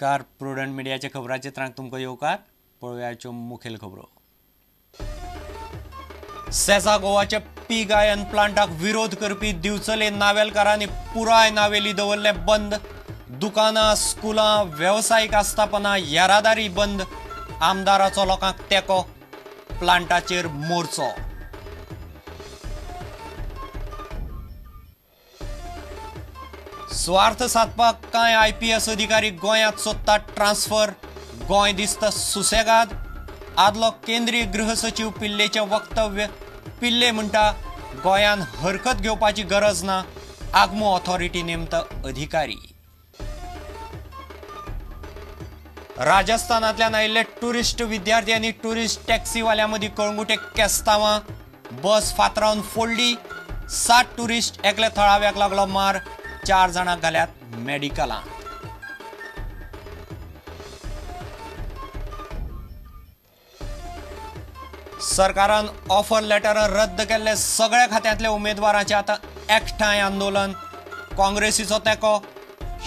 नमस्कार, प्रुडंट मिडियाच्या खबराचित्रांक तुमकां येवकार. पळोवयाच्यो मुखेल खबरो. सेजा गोवाच्या पी गायन प्लांटाक विरोध करपी दिवचले नावेलकारांनी पुराय नावेली दवरलें बंद. दुकानां, स्कुलां, वेवसायीक आस्थापनां, येरादारी बंद. आमदाराचो लोकांक तेंको, प्लांटाचेर मोर्चो. स्वार्थ सादपाक कांय IPS अधिकारी गोंयांत सोदतात ट्रान्सफर. गोंय दिसता सुसेगाद. आदलो केंद्रीय गृह सचिव पिल्लेचें वक्तव्य. पिल्ले म्हणटा गोंयान हरकत घेवपाची गरज ना, आगमो ऑथॉरिटी नेमता अधिकारी. राजस्थानांतल्यान आयिल्ले टुरिस्ट विद्यार्थी आनी टुरिस्ट टॅक्सीवाल्यां मदीं कळंगुटे केस्तांवां. बस फातरावन फोडली. 7 टुरिस्ट एकल्या थळाव्याक लागलो मार. 4 जाणांक घाल्यात मेडिकलांत. सरकारान ऑफर लेटर रद्द केल्ले सगळ्या खात्यांतल्या उमेदवारांचे आतां एकठांय आंदोलन. काँग्रेसीचो तेंको.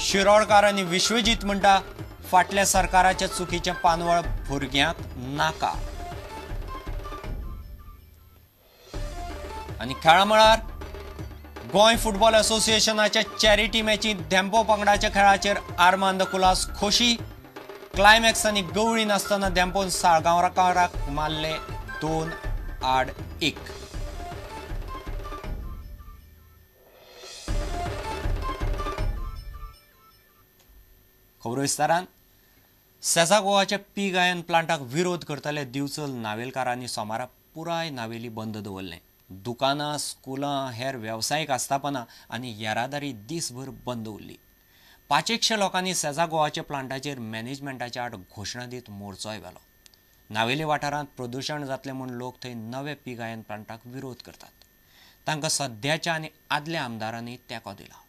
शिरोडकार आनी विश्वजीत म्हणटा फाटल्या सरकाराच्या चुकीचें पानवळ भुरग्यांक नाका. आनी खेळा मळार गोंय फुटबॉल असोसिएशनाच्या चॅरिटी मॅचींत धेंपो पंगडाच्या खेळाचेर आर्मांद कुलास खोशी. क्लायमॅक्स आनी गवळी नासतना धेंपोन साळगांवकाराक मारले 2-1. खबरो विस्तारान. सेजा गोवाच्या पी गायन प्लांटाक विरोध करतले दिवचल नावेलकारांनी सोमारा पुराय नावेली बंद दवरलें. दुकानां, स्कुलां, हेर वेवसायीक आस्थापनां आनी येरादारी दीसभर बंद उरली. 500 लोकांनी सेजा गोवाच्या प्लांटाचेर मॅनेजमेंटाच्या आड घोशणा दीत मोर्चोय व्हेलो. नावेली वाठारांत प्रदूशण जातलें म्हूण लोक थंय नवे पी गायन प्लांटाक विरोध करतात. तांकां सद्याच्या आनी आदल्या आमदारांनी तेंको दिला.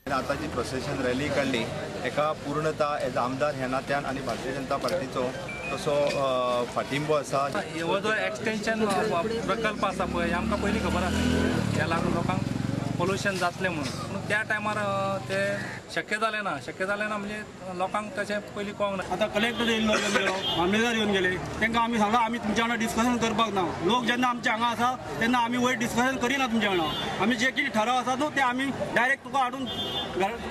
आतां जी प्रोसेशन रॅली काडली एका पूर्णता एज आमदार ह्या नात्यान आनी भारतीय जनता पार्टीचो तसो फाटिंबो आसा. हो जो एक्सटेन्शन प्रकल्प आसा पळय, आमकां पयलीं खबर आसा ह्या लागून लोकांक पोल्युशन जातलें म्हणून. पूण त्या टायमार ते शक्य जालें ना. शक्य जालें ना म्हणजे लोकांक तशें पयलीं कळोंक ना. आतां कलेक्टर येयल्लो येवन गेलो, मामलेदार येवन गेले, तांकां आमी सांगलां आमी तुमच्या वांगडा डिस्कशन करपाक ना. लोक जेन्ना आमच्या हांगा आसा तेन्ना आमी वयर डिस्कशन करिना तुमच्या वांगडा. आमी जे कितें ठराव आसा न्हू ते आमी डायरेक्ट तुका हाडून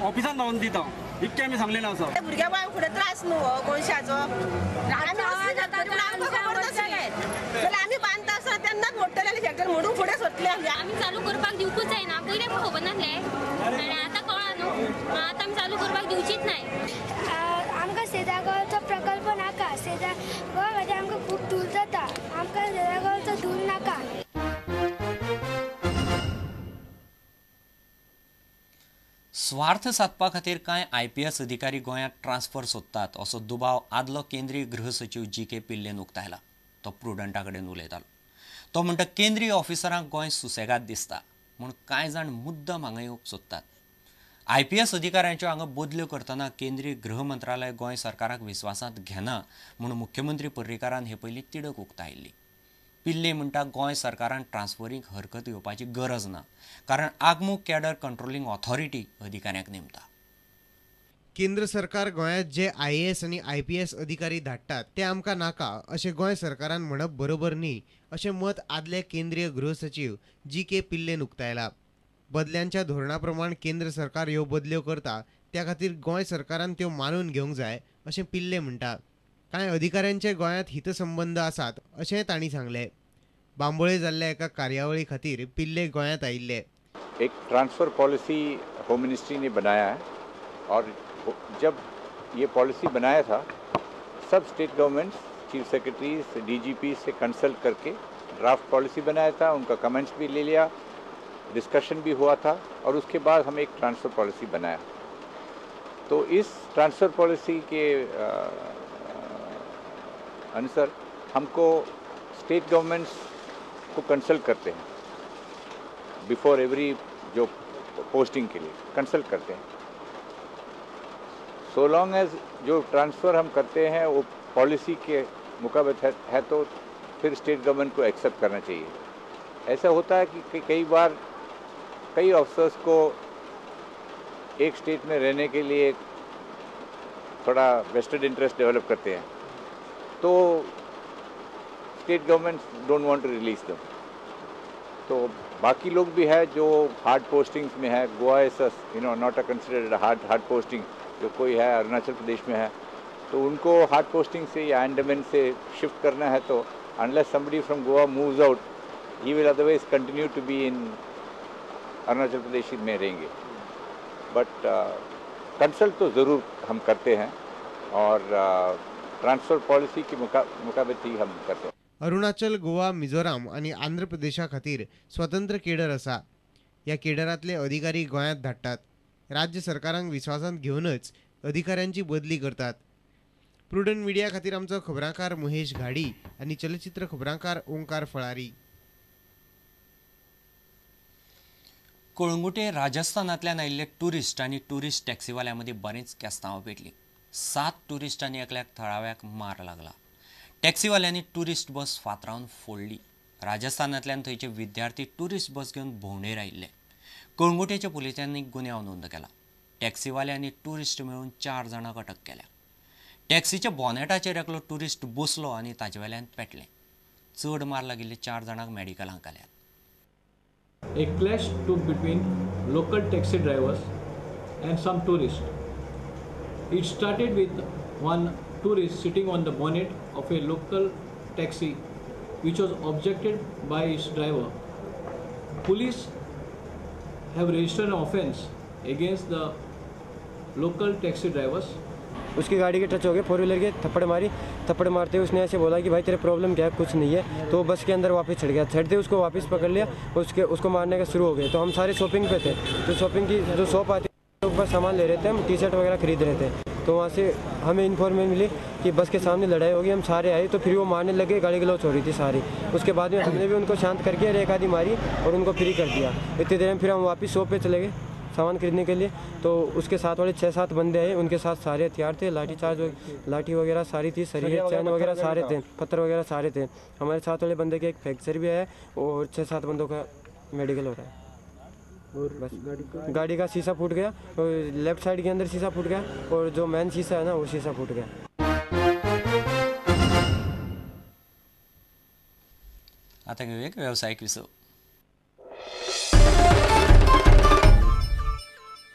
ऑफिसान धांवन दिता, इतकें आमी सांगलेलें आसा. भुरग्या बाळांक फुडें त्रास न्हू हो कोळशाचो. आमी बांदता आसतना तेन्नाच मोडटले फॅक्टरी म्हणून फुडें सरतले. आमी चालू करपाक दिवकूच जायना. पयलीं आमकां खबर नासलें आनी आतां कळ्ळां न्हू, आतां आमी चालू करपाक दिवचीच नाय. आमकां सेजा गोवाचो प्रकल्प नाका. सेजा गोवा म्हणजे आमकां खूब धूल जाता. आमकां सेजा गोवाचो धूल नाका. स्वार्थ सादपा खातीर कांय IPS अधिकारी गोंयांत ट्रान्सफर सोदतात असो दुबाव आदलो केंद्रीय गृह सचिव जी.के. पिल्लेन उक्तायला. तो प्रुडंटा कडेन उलयतालो. तो म्हणटा केंद्रीय ऑफिसरांक गोंय सुसेगाद दिसता म्हूण कांय जाण मुद्दम हांगा येवंक सोदतात. IPS अधिकाऱ्यांच्यो हांगा बदल्यो करतना केंद्रीय गृह मंत्रालय गोंय सरकाराक विस्वासांत घेना म्हूण मुख्यमंत्री पर्रीकारान हे पयलीं तिडक उक्तायिल्ली. पिल्ले म्हणटा गोंय सरकारान ट्रान्सफरींक हरकत घेवपाची गरज ना, कारण आगमू कॅडर कंट्रोलिंग ऑथॉरिटी अधिकाऱ्यांक नेमता. केंद्र सरकार गोंयांत जे IAS आनी IPS अधिकारी धाडटात ते आमकां नाका अशें गोंय सरकारान म्हणप बरोबर न्ही अशें मत आदले केंद्रीय गृह सचिव जी.के. पिल्लेन उक्तायला. बदल्यांच्या धोरणा प्रमाण केंद्र सरकार ह्यो बदल्यो करता त्या खातीर गोंय सरकारान त्यो मानून घेवंक जाय अशें पिल्ले म्हणटा. कांय अधिकाऱ्यांचे गोंयांत हितसंबंद आसात अशें तांणी सांगलें. बांबोळे जाल्ल्या एका कार्यावळी खातीर पिल्ले गोंयांत आयिल्ले. एक ट्रांसफर पॉलिसी होम मिनिस्ट्री ने बनाया है और जब ये पॉलिसी बनाया था सब state governments, chief secretaries, DGP से कंसल्ट करके ड्राफ्ट पॉलिसी बनाया था. उनका कमेंट्स भी ले लिया, डिस्कशन भी हुआ था और उसके बाद हम एक ट्रांसफ़र पॉलिसी बनाया. तो इस ट्रांसफ़र पॉलिसी के अनुसार हमको स्टेट गवर्नमेंट्स को कंसल्ट करते हैं बिफोर एवरी जो पोस्टिंग के लिए कंसल्ट करते हैं. सो लॉन्ग एज जो ट्रांसफ़र हम करते हैं वो पॉलिसी के मुकाबले है तो फिर स्टेट गवर्नमेंट को एक्सेप्ट करना चाहिए. ऐसा होता है कि कई बार कई ऑफिसर्स को एक स्टेट में रहने के लिए थोड़ा वेस्टेड इंटरेस्ट डेवलप करते हैं, तो state governments don't want to release them. तो बाकी लोग भी है जो हार्ड पोस्टिंग्स में है। Goa is you know not a considered hard posting, जो कोई है अरुणाचल प्रदेश में है, तो उनको हार्ड पोस्टिंग से या अंडमान से शिफ्ट करना है तो unless somebody from Goa moves out, he will otherwise continue to be in Arunachal Pradesh में रहेंगे। बट कंसल्ट तो ज़रूर हम करते हैं और ट्रांसफ़र पॉलिसी के मुकाबले ही हम करते हैं। अरुणाचल, गोवा, मिझोराम आनी आंध्र प्रदेशा खातीर स्वतंत्र केडर आसा। ह्या केडरांतले अधिकारी गोंयांत धाडटात। राज्य सरकारांक विस्वासांत घेवनच अधिकाऱ्यांची बदली करतात। प्रुडंट मिडिया खातीर आमचो खबरांकार महेश घाडी आनी चलचित्र खबरांकार ओंकार फळारी। कळंगुटे राजस्थानांतल्यान आयिल्ले टुरिस्ट आनी टुरिस्ट टॅक्सीवाल्यां मदीं बरेंच केस्तांव पेटली। 7 टुरिस्टांनी एकल्याक थळाव्याक मार लागला। टॅक्सीवाल्यांनी टुरिस्ट बस फातरावन फोडली। राजस्थानांतल्यान थंयचे विद्यार्थी टुरिस्ट बस घेवन भोंवडेर आयिल्ले। कळंगुटेच्या पुलिसांनी गुन्यांव नोंद केला। टॅक्सीवाले आनी टुरिस्ट मेळून 4 जाणांक अटक केल्या। टॅक्सीच्या बॉनेटाचेर एकलो टुरिस्ट बसलो आनी ताचे वेल्यान पेटलें। चड मार लागिल्ले 4 जाणांक मेडिकलांक घाल्यात। A clash took between local taxi drivers and some tourists. It started with one tourist sitting on the bonnet of a local taxi, which was objected by its driver. Police have registered an offence against the local taxi drivers. उसकी गाड़ी K touch हो गए, four wheeler K थप्पड़ मारी। थप्पड़ मारते हुए उसने ऐसे बोला कि भाई तेरे प्रॉब्लम क्या है, कुछ नहीं है। तो बस के अंदर वापस चढ़ गया। चढ़ते उसको वापस पकड़ लिया, उसके उसको मारने का शुरू हो गया। तो हम सारे शॉपिंग पे थे, तो शॉपिंग की जो शॉप आती है ऊपर सामान ले रहे थे, हम टी शर्ट वगैरह खरीद रहे थे। तो वहाँ से हमें इन्फॉर्मेशन मिली कि बस के सामने लड़ाई होगी। हम सारे आए तो फिर वो मारने लगे, गाड़ी गलौच हो रही थी सारी। उसके बाद में हमने भी उनको शांत करके एक आधी मारी और उनको फ्री कर दिया। इतनी देर में फिर हम वापस शॉप पर चले गए सामान खरीदने के लिए। तो उसके साथ वाले 6-7 बंदे आए, उनके साथ सारे हथियार थे, लाठी चार्ज लाठी वगैरह सारी थी, सरिये चैन वगैरह सारे थे, पत्थर वगैरह सारे थे। हमारे साथ वाले बंदे के एक फ्रैक्चर भी है और 6-7 बंदों का मेडिकल हो रहा है। और बस गाड़ी का शीशा फूट गया और लेफ्ट साइड के अंदर शीशा फूट गया और जो मेन शीशा है ना वो शीशा फूट गया। आता घेऊया एक व्यावसायिक विसव।